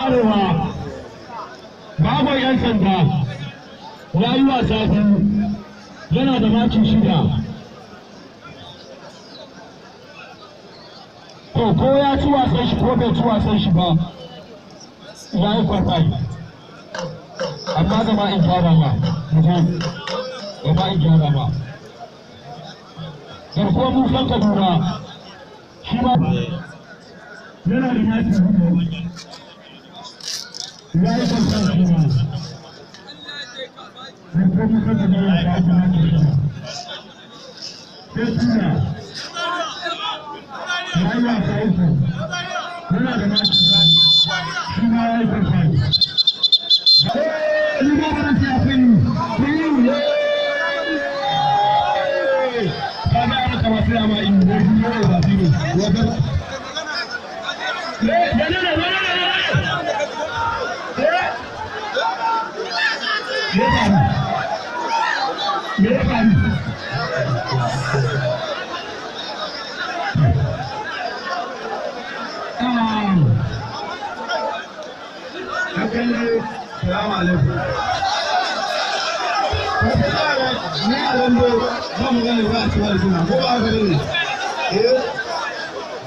Arewa, babu 'yan sanda, ya yi wasa 2, yana da maki 6. To ko ya ci wasan shi ko bai ci wasan shi ba, ya yi kwafai. Amma gama in gyara ma, mu gama in gyara ma. Garkuwar Musan Kaduna, shi ma yana da maki 4. Ya yi kwafai shi ma. Garkuwar Musan Kaduna ya yi maki 6. Sai Tuna. Ya yi wasa 3, yana da maki 7, shi ma ya yi kwafai. Ni ba ba ta fi ni ka ga ana kama sai ma in ne ne ba fi ne wata ne ne ne ne ne ne ne ne ne. Salamu alaikum. Ni a lambo ba mu gane ba a cikin suna ko ba haka ne? Eh,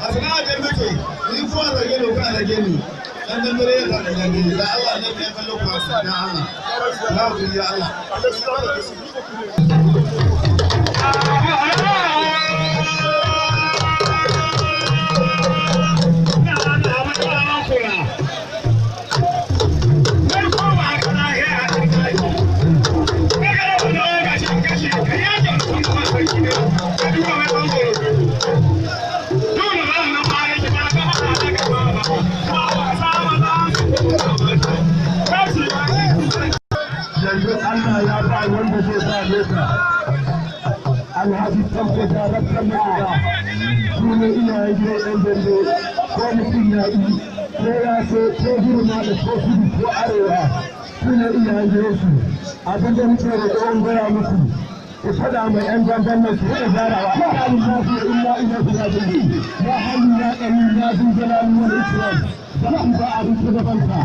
a sana'a da muke ni ko a zage ni ko a zage ni. Dan dambe ya ta dan dambe da Allah ne ya kallo ku da Allah. La ku ya Allah. Yanzu Allah ya ba wanda zai ba leta. Alhaji Tanko daraktan Mura, su ne iyayen gidan 'yan dambe, ko mutum ya yi, ko ya so, ko girma da ko kudu ko arewa, su ne iyayen gidansu. Abin da muke roƙo in gaya muku, ku faɗa mai 'yan damben nan su riƙa gyarawa. La ilaha illa ilaihi raji'un. Ya hayyu ya qayyum ya dhul jalali wal ikram. Za ku ba abin ku gabanka.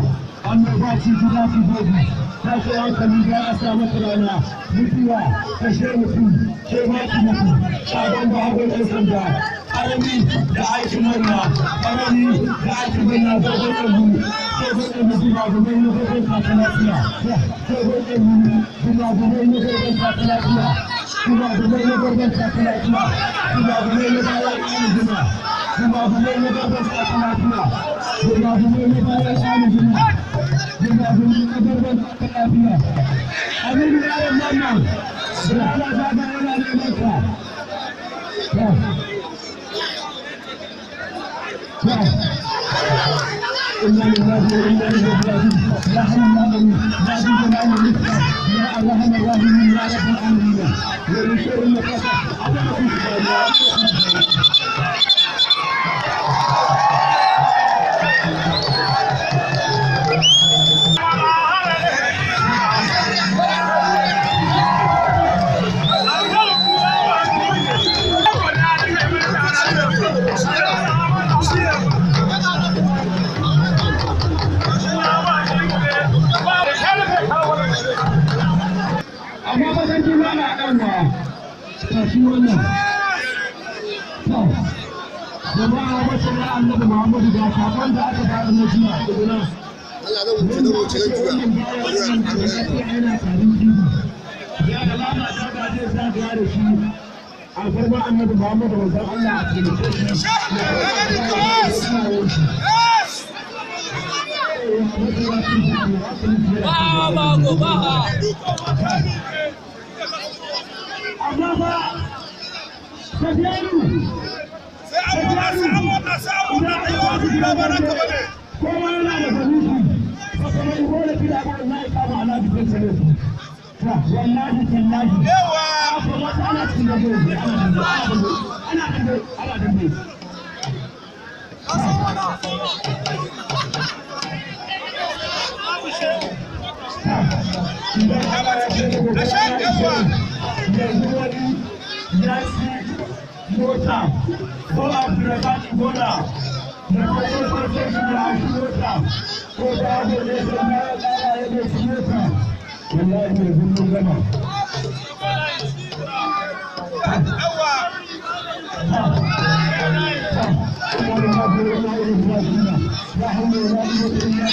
Annoba ci gida ci gobe. Tashi hankali za a sa masa rana, mutuwa kashe mutum ke ma ki mutu. Sabon bahagon ɗan sanda, ƙarami da aikin murna, ƙarami da aikin murna, dogon ɗanmu, dogon ɗanmu, gumagumai na dogon kaka lafiya, dogon ɗanmu, gumagumai na dogon kaka lafiya, gumagumai na dogon kaka lafiya, gumagumai na bayan alijima, gumagumai na dogon kaka lafiya, gumagumai na bayan alijima. Aminu yaron mamman, Rana ta ga yana neman ka. Inna lillahi wa inna ilaihi raji'un. Ya hayyu ya qayyum, ya dhul jalali wal ikram, ya arhamar rahimin, ya rabbal alamin. Wa min sharri ma amma ba san kima na ɗanwa ta shi wannan. To, jama'a masoya Annabi Muhammadu, ga sakon da aka bayar na jiya tukuna. Allah zan wuce, zan wuce, zan juya. Wannan bawan Allah da ya ce yana tarin jibi. Ya alama ta ga zai zagaya da shi. Alfarma Annabi Muhammadu, manzon Allah, a taimake shi. Ba ba go ba. Amma fa Safiyanu, kowa yana da fahimci, ba kamar Ibo da kira ba, wallahi kama Alhaji zai tsare su. Wallahi tallahi. Yawa. Wata ana cikin dambe, ana dambe, ana dambe, ana dambe. Idan Allah ya kai mu gobe rana 20, yanzu wani ya ci mota ko Abdulrazak Gona. Da kuma farkon shi ya shi mota ko da abu ne sai na ya kara ya ne shi mota. Wallahi yanzu mun gama. لا حول ولا قوة إلا بالله.